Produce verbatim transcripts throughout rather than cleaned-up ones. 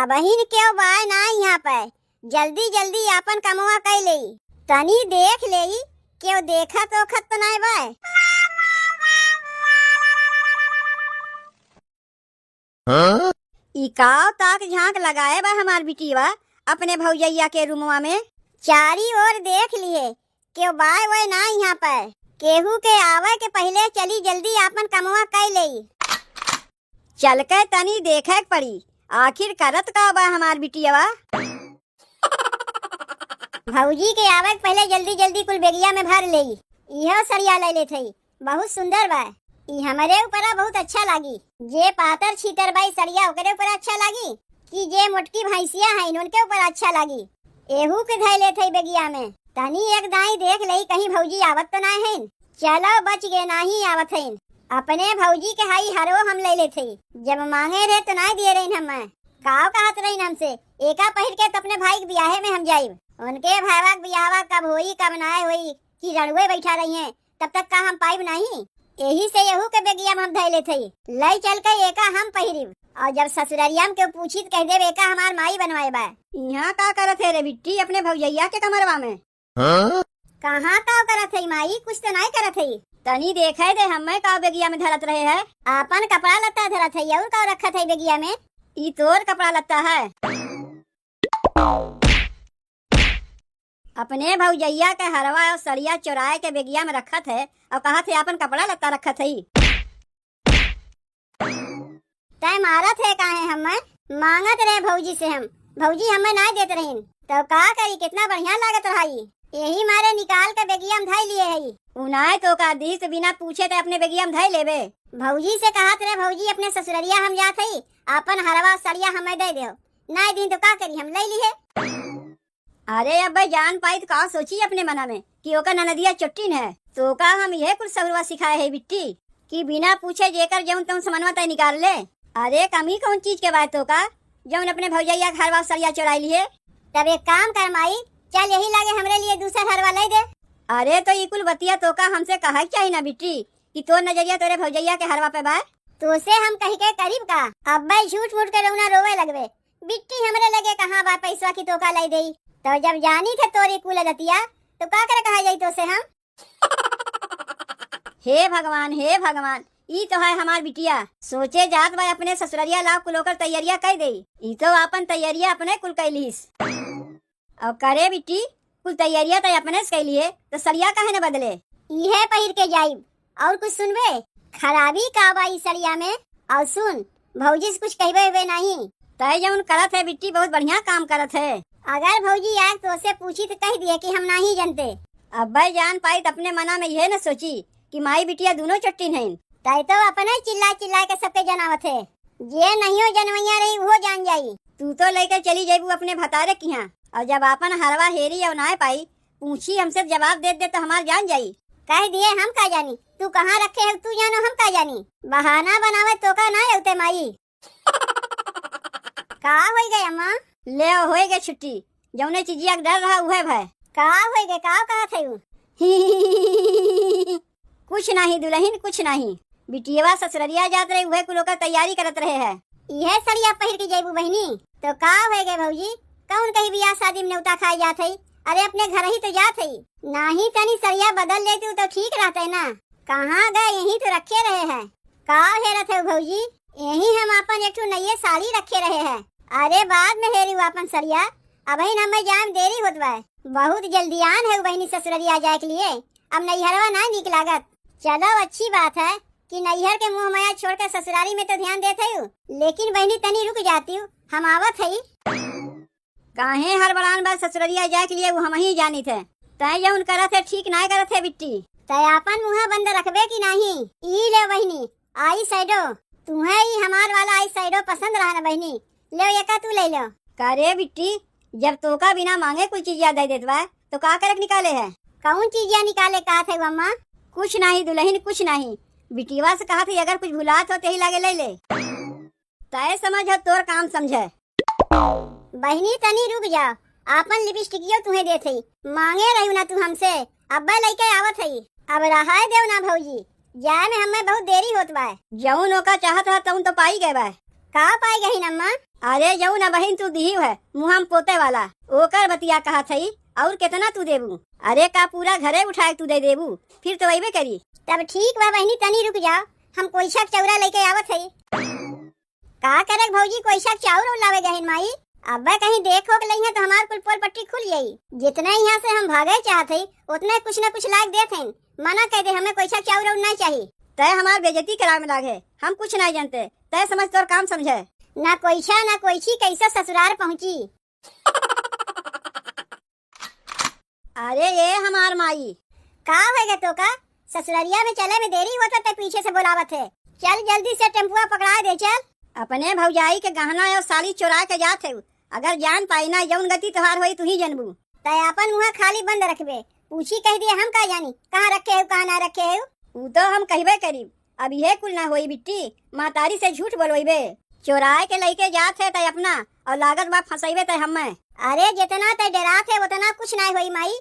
अबहिन केव बाय ना इहाँ पे, जल्दी जल्दी आपन कमवा कइ लेई। तनी देख लेई, केव देखत ओखत तो नाय बाय। हाँ? ई काव ताक झाँक लगाए बा हमार बिटिया अपने भौजैया के रूमवा में? चारी ओर देख लिहे, केव बाय वय ना इहाँ पर। केहू के आवे के पहिले चली जल्दी आपन कमवा कइ लेई। चल के तनी देखे के पड़ी, आखिर करत का बा हमार बिटिया। भौजी के आवे के पहिले जल्दी जल्दी कुल बेगिया में भर लेई। इहो सड़िया लइ लेत हई, बहुत सुंदर बा। ई हमरे ऊपरा बहुत अच्छा लागी। जे पातर छीतर बा ई सड़िया ओकरे ऊपर अच्छा लागी कि जे मोटकी भैंसिया हईन उनके ऊपर अच्छा लागी? एहू के धइ लेत हई बेगिया में। तनी एक दाईं देख लेई कहीं भौजी आवत तो नाय हईन। चलो बच गए, नाही आवत हईन। अपने भौजी के हई हरवो हम लइ लेत हई। जब माँगे रहे तो नाय दिए रहीन हम्मे। काव कहत रहीन हमसे, एका पहिर के तो अपने भाई के बियाहे में हम जाइब। उनके भाईवा के बियाहवा कब होई कब नाय होई कि रड़ुए बैठा रहिहें, तब तक का हम पाइब नाही? एही से एहू के बेगिया में हम धइ लेत हई। लइ चल के एका हम पहिरिब। अउर जब ससुररिया में केहू पूछी त कहि देब एका हमार माई बनवाए बा। इहाँ का करत है रे बिट्टी अपने भौजैया के कमरवा में? हाँ? कहाँ काव करत हई माई, कुछ तो नाय करत हई। तनी देखइ दे हम्मे काव बेगिया में धरत रहे है। आपन कपड़ा लत्ता धरत हई अउर काव रखत हई बेगिया में? ई तोर कपड़ा लत्ता है। अपने भौजैया के हरवा अउर सड़िया चोराए के बेगिया में रखत है अउर कहत है आपन कपड़ा लत्ता रखत हई। तै मारत है काहे हम्मे? माँगत रहे भौजी से हम, भौजी हम्मे नाय देत रहीन। तउ का करी, केतना बढ़िया लागत रहा ई। एही मारे निकाल के बेगिया में धइ लिहे हई। उ नाय तोका दीस बिना पूछे तै अपने बेगिया में धइ लेबे। भौजी से कहत रहे, भौजी अपने ससुररिया हम जात हई, आपन हरवा सड़िया हम्मे दइ देउ। नाय दीन तउ का करी, हम लइ लिहे। अरे अब्बे जान पाई त का सोची अपने मना में कि ओकर ननदिया चोट्टिन है। तोका हम इहे कुल सहुरवा सिखाए है बिट्टी कि बिना पूछे जेकर जउन तउन समनवा तय निकाल ले। अरे कमी कउन चीज के बाय तोका जउन अपने भौजैया के हरवा सड़िया चोराइ लिहे? तब एक काम कर माई, चल यही लागे हमरे लिए दूसर हरवा लइ दे। अरे तो ई कुल बतिया तोका हमसे कहइ के चाही ना बिट्टी कि तोर नजरिया तोरे भौजैया के हरवा पे बा। तोसे हम कहि के करीब का? अब्बे झूठ मूठ के रउना रोवे लगबे। बिट्टी हमरे लगे कहाँ बा पैसवा कि तोका लइ देई? तउ जब जानी थे तोरी कुल अदतिया, तउ का करे कहा जाई तोसे हम? हे भगवान, हे भगवान, ई तउ है हमार बिटिया। सोचे जात बा अपने ससुररिया लाव कुल ओकर तैयारिया कइ देई। ई तउ आपन तैयारिया अपने कुल कइ लीस। अउर करे बिट्टी, कुल तैयारिया तै अपने से कइ लिहे, तउ सड़िया काहे न बदले? इहे पहिर के जाइब। अउर कुछ सुनबे? खराबी का बा ई सड़िया में? अउर सुन, भौजी से कुछ कहबे उबे नाहीं। तै जउन करत है बिट्टी, बहुत बढ़िया काम करत है। अगर भौजी आए तोसे पूछी त कहि दिहे कि हम नाहीं जनते। अब्बे जान पाई त अपने मना में इहे न सोची कि माई बिटिया दूनो चोट्टिन हइन। तै तउ अपने चिल्लाइ चिल्लाइ के सबके जनावत है। जे नहियो जनवइया रही उहो जान जाई। तू तउ लइके चली जइबू अपने भतारे किहाँ, अउर जब आपन हरवा हेरी अउर नाय पाई, पूछी हमसे जवाब देत देत तउ हमार जान जाई। कहि दिहे हम का जानी, तू कहाँ रखे हउ तू जानो हम का जानी। बहाना बनावे तोका नाय अउते माई। का होइ गए अम्मा? ले होइ गए छुट्टी, जउने चिजिया के डर रहा उहे भए। का होइ गए, का कहत है उ? कुछ नाहीं दुलहिन, कुछ नाहीं। बिटियवा ससुररिया जात रही, उहे कुल ओकर तैयारी करत रहे है। इहे सड़िया पहिर के जइबू बहिनी? तउ का होइ गए भौजी, कउन कहीं बियाह शादी में नेउता खाए जात है? अरे अपने घरही तउ जात है। नाहीं तनी सड़िया बदल लेतू तउ ठीक रहत है ना। कहाँ गए, यहीं तउ रखे रहे है। का हेरत है भौजी? यहीं हम आपन एक ठो नइये साड़ी रखे रहे है। अरे बाद में हेरी आपन सड़िया, अबहिन हमें जाए में देरी होत बा। बहुत जल्दियान है बहिनी ससुररिया जाए के लिए। अब नैहरवा ना नीक लागत। चलो अच्छी बात है कि नैहर के मोह माया छोड़ के ससुरारी में तउ ध्यान देत हइउ, लेकिन बहिनी तनी रुक जातिउ, हम आवत हई। काहे हड़बड़ान बा ससुररिया जाए के लिए, उ हमहीं जानित है। तै जउन करत है ठीक नाय करत है बिट्टी। तै आपन मुँह बंद रखबे कि नाहीं? ई ले बहिनी, eye shadow। तुहे ई हमार वाला eye shadow पसंद रहा न बहिनी, लेव एका तू लइ लेव। का रे बिट्टी, जब तोका बिना माँगे कुल चीजिया दइ देत बा, तउ का करे के निकाले है? कउन चीजिया निकाले कहत है अम्मा? कुछ नाहीं दुलहिन, कुछ नाहीं। बिटियवा से कहत है अगर कुछ भुलात हो तेही लागे लइ ले। तय समझ हो तोर काम समझे। बहिनी तनी रुक जा, आपन लिपस्टिकियो तुहे देत हई। माँगे रहिउ ना तू हमसे, अब्बे लइके आवत हई। अब रहाए देव ना भौजी, जाए में हमें बहुत देरी होत बा। जउन ओका चाहत रहा तउन तउ पाइ गए बा। का पाइ गहिन अम्मा? अरे जउन अबहिन तू दिहिउ है मुँह म पोते वाला, ओकर बतिया कहत हई, अउर केतना तू देबू? अरे का पूरा घरे उठाए तू दे देबू? फिर तो अइबे करी। तब ठीक बा बहिनी, तनी रुक जाओ, हम कोइछा क चउरा लइके आवत हई। का करे भौजी, कोइछा क चाउर अउर लावे गहिन माई? अब्बे कहीं देख हो के लइहें तो हमार कुल पोल पट्टी खुल जाई। जितने यहाँ से हम भागे चाहत हई, उतने कुछ न कुछ लाग देत हईन। मना कइ दे, हमें कोइछा क चाउर अउर नाहीं चाही। तय हमार बेइज्जती करावे में लागे, हम कुछ नाहीं जानते, तय समझ तोर काम समझे। ना कोइछा ना कोइछी, कइसे ससुरार पहुँची। अरे ये हमार माई। का होइ गे तोका? ससुररिया में चले में देरी होत है, तै पीछे से बोलावत है। चल जल्दी से टेम्पुआ पकड़ाए दे, चल। अपने भौजाई के गहना अउर साड़ी चोराए के जात है, अगर जान पाई ना जउन गति तोहार होई तुही जनबू। तै आपन मुँह खाली बंद रखबे, पूछी कहि दिए हम का जानी कहाँ रखे है कहाँ ना रखे है। उ तो हम कहबे करीब, अब इहे कुल ना होई बिट्टी, महतारी से झूठ बोलवइबे। चोराए के लइके जात है तै अपना, अउर लागत बा फँसइबे तै हम्मे। अरे जेतना तै डेरात है ओतना कुछ नाहीं होई माई,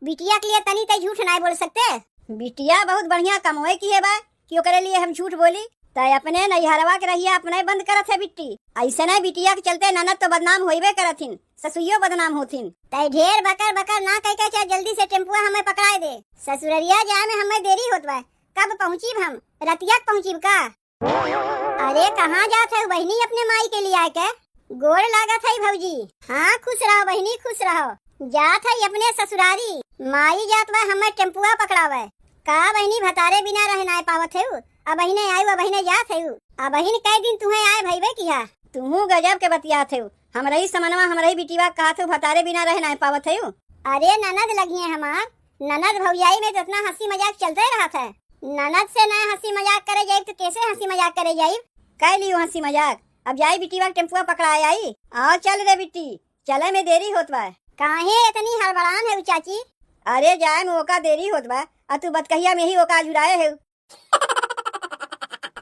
बिटिया के लिए तनी तै झूठ नाहीं बोल सकते। बिटिया बहुत बढ़िया कमवे किहे बा कि ओकरे लिए हम झूठ बोली। तै अपने नैहरवा के रहिया अपने बंद करत है बिट्टी, अइसने बिटिया के चलते ननद तो बदनाम होइबे करत हिन, ससुइयो बदनाम होथिन। तै ढेर बकर बकर ना कइ के चल जल्दी से टेम्पुआ हमें पकड़ाए दे, ससुररिया जाए में हमें देरी होत बा। कब पहुँचीब हम? रतिया के पहुँचीब का? अरे, कहाँ जात है बहिनी अपने माई के लियाए के? गोड़ लागत है भौजी। हाँ, खुश रहो बहिनी, खुश रहो। जात है अपने ससुरारी। माई जात बा हमें टेम्पुआ पकड़ावे। का बहिनी, भतारे बिना रह नाय पावत है? अबहिने आयु, अबहिने जात है। अबहिन कई दिन तुहें आए भइबे किहा। तुहू गजब के बतियात है। हमरही समनवा, हमरही बिटिवा कहत है, भतारे बिना रह नाय पावत है। अरे ननद लगिए हमार, ननद भौजाई में तो इतना हँसी मजाक चलते रहत है। ननद से ना हँसी मजाक करे जाइब तो कैसे हँसी मजाक करे जाइब? कइ लियो हँसी मजाक, अब जाई बिटिवा के टेम्पुआ पकड़ाए आई। आओ चल रे बिट्टी, चले में देरी होत बा। काहे इतनी हड़बड़ान है चाची? अरे जाए में ओका देरी होत बा, अ तू बतकहिया में ही ओका अझुराए है।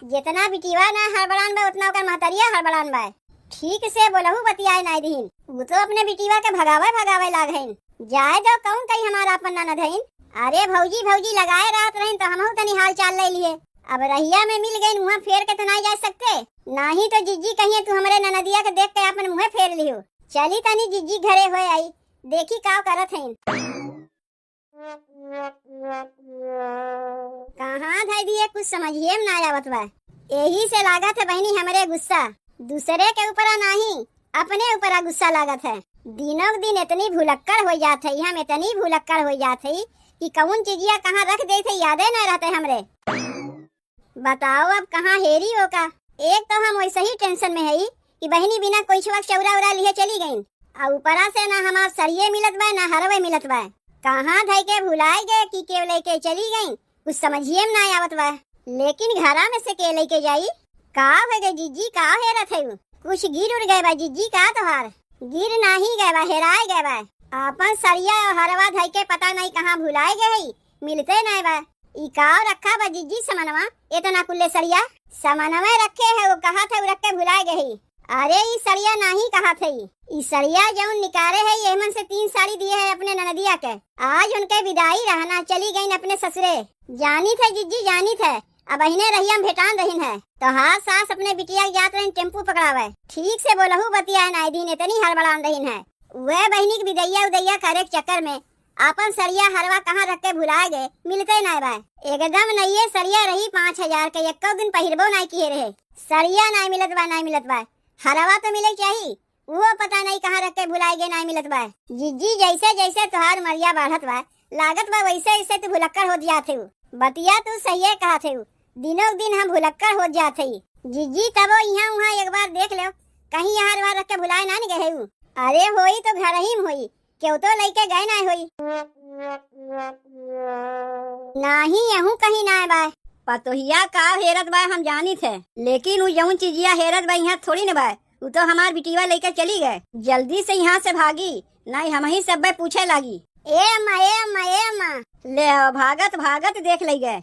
जितना बिटिवा ना हड़बड़ान बा, उतना ओकर महतरिया हड़बड़ान बा। ठीक से बोलहु बतियाए नाय दिहिन। उ तो अपने बिटिवा के भगावे भगावे लाग हइन। जाए दो, कौन कही हमार आपन ननद हइन। अरे भौजी भौजी लगाए रहत रहिन तो हमहू तनी हाल चाल ले लिए। अब रहिया में मिल गइन, उहाँ फेर के तो नाय जा सकते। नाही तो जिज्जी कहिए तू हमरे ननदिया के देख के आपन मुँहे फेर लियो। चली तनी जिज्जी घरे होए आई, देखी का करत हइन। कहाँ धइ दिए, कुछ समझिए में ना आवत बा। एही से लागत है बहिनी हमरे गुस्सा, दूसरे के ऊपरा नाही, अपने ऊपरा गुस्सा लागत है। दिनों क दिन इतनी भुलक्कड़ होइ जात है, हम इतनी भुलक्कड़ होइ जात है कि कौन चीजिया कहाँ रख देत है, यादे ना रहते हमरे। बताओ अब कहाँ हेरी ओका। एक तो हम वैसे ही tension में हई कि बहिनी बिना कोइछवा के चौरा उरा लिहे चली गईं। आ ऊपरा से ना हमार सरिये मिलत बा, ना हरवे मिलत बा। कहाँ धइ के भुलाए गए कि केव लेके चली गईं, कुछ समझिए में ना आवत बा। लेकिन घरा में से के लेके जाई? का हो गए जिज्जी, का हेरत है? कुछ गिर उड़ गए बा जिज्जी का तोहार? गिर नाही गए बा, हेराए गए बा। आपन सरिया और हरवा धइ के पता नहीं कहाँ भुलाए गए है। मिलते नाय बा। ई काव रखा बा जिज्जी समनवा? एतना कुल्ले सरिया समनवा रखे है, वो कहत है उ रख के भुलाए गई। अरे ई सरिया नाही कहत है, ई सरिया जौन निकारे है, ये मन से तीन साड़ी दिए है अपने ननदिया के। आज उनके विदाई रहना, चली गईं अपने ससुरे। जानित है जिज्जी, जानित है, अबहिने रहिया में भेटान रहिन है। तोहार सास अपने बिटिया के जात रहिन टेम्पू पकड़ावे। ठीक से बोलहु बतियाए नाय दिन, इतनी हड़बड़ान रहिन है। वह बहिनी के विदैया उदैया करे के चक्कर में आपन सरिया हरवा कहाँ रख के भुलाए गए, मिलते नाय बा। एकदम नइये सरिया रही पाँच हजार के, एक्को दिन पहिरबो नाय किए रहे। सरिया नाय मिलत बा, नाय मिलत बा। हरवा तो मिले चाही, वो पता नहीं कहाँ रख के भुलाए गए, नाय मिलत बा। जिज्जी जैसे जैसे तोहार उमरिया बढ़त बा, लागत बा वैसे वैसे तू भुलक्कड़ होत जात हेउ। बतिया तू सहिए कहत हेउ, दिनों दिन हम भुलक्कड़ होत जात हई। जिज्जी तबो इहाँ उहाँ एक बार देख लेव, कहीं यहाँ हरवा रख के भुलाए ना न गए हेउ। अरे होई तो घर ही में होई, केहू तो लइके गए नाय होई। नाही, यहू कहीं नाय बा। पतोहिया का हेरत बा हम जानित है, लेकिन उ जौन चीजिया हेरत बा यहाँ थोड़ी न बा। उ तो हमार बिटिवा लइके चली गए। जल्दी से यहाँ से भागी, नाहीं हमही सब पूछे लागी। ए अम्मा, ए अम्मा, ए अम्मा। ले आओ, भागत भागत देख लइ गए।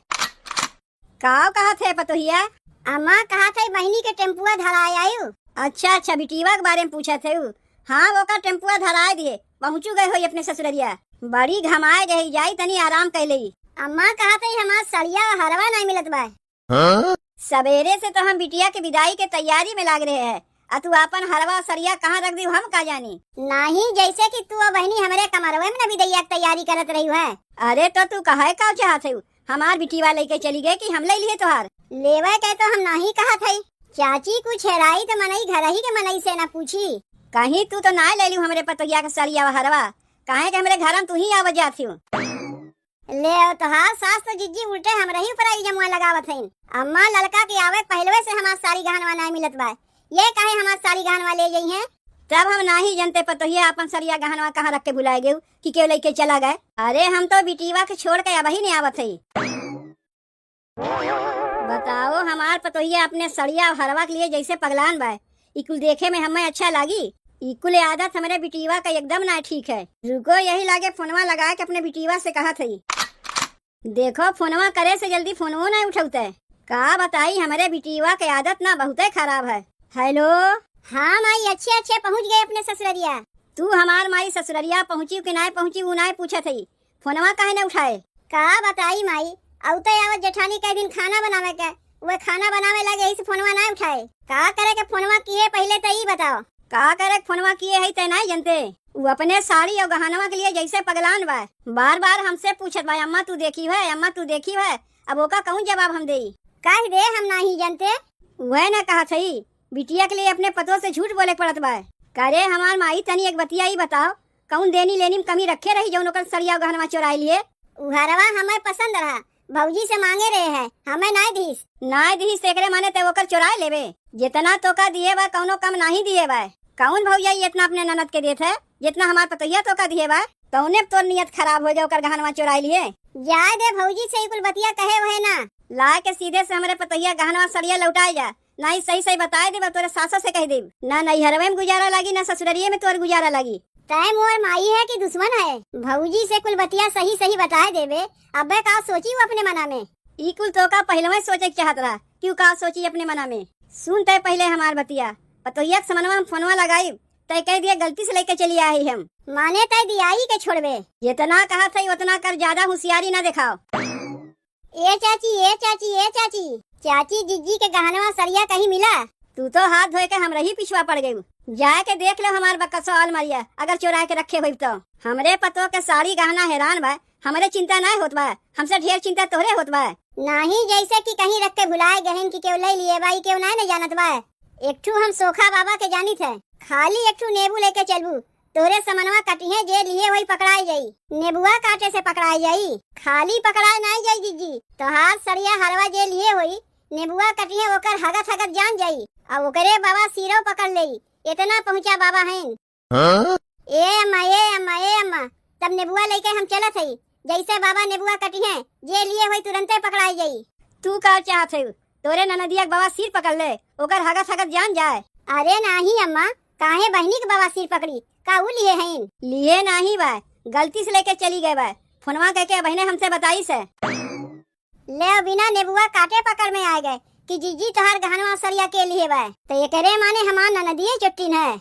काव कहत है पतोहिया? अम्मा कहत है बहिनी के टेम्पुआ धराए आयु। अच्छा, अच्छा, बिटिवा के बारे में पूछत है उ। हाँ, ओकर टेम्पुआ धराए दिए, पहुँचू गए होई अपने ससुररिया। बड़ी घमाए गई, जाई तनी आराम कर लेई। अम्मा कहत है हमार सड़िया हरवा नहीं मिलत बा। हाँ? सबेरे से तो हम बिटिया के विदाई के तैयारी में लाग रहे हैं, आ तू आपन हरवा सरिया कहाँ रख दिउ, हम का जानी? नाहीं, जइसे कि तू अउ बहिनी हमरे कमरवे में न बिदइया के तैयारी करत रहिउ है। अरे तो तू कहै का चाहत हइउ? हमार बिटिवा लइके चली गए कि हम लइ लिहे तोहार? लेवे के तो हम नाहीं कहत हई। चाची, कुछ हेराई त मनई घरही के मनई से न पूछी। कहीं तू तो नाहीं लइ लिउ हमरे पतोहिया के सरिया हरवा, काहे कि हमरे घर में तू ही आवत जात हिउ। ले, तोहार सास तो जिज्जी उल्टे हमरे ही ऊपर इल्जमवा लगावत हइन। अम्मा, ललका के आवे के पहिलवे से हमार साड़ी गहनवा नाहीं मिलत बा, ये काहे हमार साड़ी गहनवा ले जइहें? तब हम नाहीं जनते पतोहिया आपन सरिया गहनवा कहाँ रख के भुलाए गइउ कि केउ लइके चला गए। अरे, हम तो बिटिवा के छोड़ के अबही नाहीं आवत हई। बताओ, हमार पतोहिया अपने सड़िया अउ हरवा के लिए जइसे पगलान बा। ई कुल देखे में हमें अच्छा लागी? ई कुल आदत हमरे बिटिवा का एकदम नाहीं ठीक है। रुको, यही लागे फोनवा लगाए के अपने बिटिवा से कहत हई। देखो, फोनवा करे से जल्दी फोनवो नाहीं उठउते। का बताई, हमरे बिटिवा के आदत न बहुते खराब है। हेलो। हाँ माई, अच्छे अच्छे पहुँच गए अपने ससुररिया। तू हमार माई ससुररिया पहुँचिउ कि नाहीं पहुँचिउ, उ नाहीं पूछत हई। फोनवा काहे न उठाए? का बताई माई, अउते आवत जेठानी कह दिन खाना बनावे के, उहे खाना बनावे लागे, यही से फोनवा नाहीं उठाए। का करे के फोनवा किहे, पहिले त ई बताओ। का करे के फोनवा किहे हई, तै नाहीं जनते? उ अपने साड़ी अउ गहनवा के लिए जइसे पगलान बा, बार बार हमसे पूछत बा, "अम्मा तू देखिउ है, अम्मा तू देखिउ है।" अब ओका कउन जवाब हम देई? कह दे, हम नाहीं जनते। उहे न कहत हई, बिटिया के लिए अपने पतोह से झूठ बोले के पड़त बा। करे हमार माई, तनी एक बतिया ई बताओ, कउन देनी लेनी में कमी रखे रही जउन ओकर सड़िया गहनवा चोराइ लिहे? उ हरवा हमें पसंद रहा, भउजी से माँगे रहे हैं, हमें नाहीं दिहिस। नाहीं दिहिस त एकरे माने तै ओकर चोराइ लेबे? जेतना तोका दिहे बा कउनो कम नाहीं दिहे बा। कउन भउजाई एतना अपने ननद के देत है जेतना हमार पतोहिया तोका दिहे बा? तउने तोर नियत खराब होइ गए ओकर गहनवा चोराइ लिहे। जाए दे भउजी से ई कुल बतिया कहे वहे ना। लाए के सीधे से हमरे पतोहिया गहनवा सड़िया लौटाए जा, नाहीं सही सही बताए देब, तोरे सासो से कह देब। ना नैहरवे में गुजारा लागी, ना ससुररिये में तोर गुजारा लागी। तै मोर माई है कि दुश्मन है? भउजी से कुल बतिया सही सही बताए देबे, अबे का सोची उ अपने मना में? ई कुल तोका पहिलवे सोचे के चाहत रहा कि उ का सोची अपने मना में। सुन तै पहिले हमार बतिया, पतोहिया के समनवा हम फोनवा लगाइब, तै कह दिया गलती से लइके चली आई हम। माने तै दियाई के छोड़बे? जेतना कहत हई ओतना कर, ज्यादा हुसियारी ना देखाओ। ए चाची, ए चाची, ए चाची, चाची, जिज्जी के गहनवा सरिया कहीं मिला? तू तो हाथ धोए के हमरे ही पिछवा पड़ गइउ। जाए के देख लेउ हमार बक्सवा अलमारिया, अगर चोराए के रखे होइब तो। हमरे पतोह के साड़ी गहना हेरान बा, हमरे चिंता नाहीं होत बा, हमसे ढेर चिंता तोहरे होत बा। नाहीं, जइसे कि कहीं रख के भुलाए गहन कि केउ लइ लिहे बा, ई केउ नाहीं न जानत बा। एक ठू हम सोखा बाबा के जानित है, खाली एक ठू नेबू लइके चलबू, तोहरे समनवा कटिहें, जे लिहे होई पकड़ाई जाई। नेबुआ काटे से पकड़ाई जाई, खाली पकड़ाई नाहीं जाई जिज्जी। तोहार सड़िया हरवा जे लिहे होई, नेबुआ कटिहें, ओकर हगत हगत जान जाई, अउ ओकरे बाबा सीरो पकड़ लेई। एतना पहुँचा बाबा हइन। हाँ? ए अम्मा, ए अम्मा, ए अम्मा, तब नेबुआ लइके हम चलत हई। जइसे बाबा नेबुआ कटिहें, जे लिहे होई तुरंते पकड़ाई जाई। तू का चाहत हऊ? तोरे ननदिया के बवासीर पकड़ ले, ओकर हगत हगत जान जाए। अरे नाहीं अम्मा, काहे बहिनी के बवासीर पकड़ी? का ऊ लिहे हईन? लिहे नाहीं बा, गलती से लेके चली गए बा। फोनवा कइके बहिने हमसे बताइस है। ले बिना नेबुआ काटे पकड़ में आए गए कि जीजी तोहार गहनवा सरिया के लिहे बा। त एकरे माने हमार ननदिये चुट्टिन है।